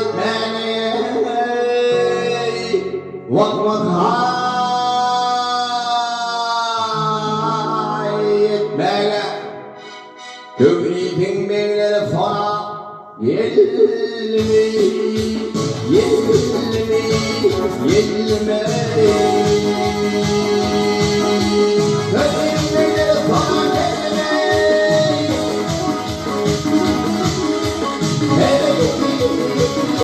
etmäge, Wah wah haý etmäge. Töwriziň begleri sona geldi, geldi, gelme.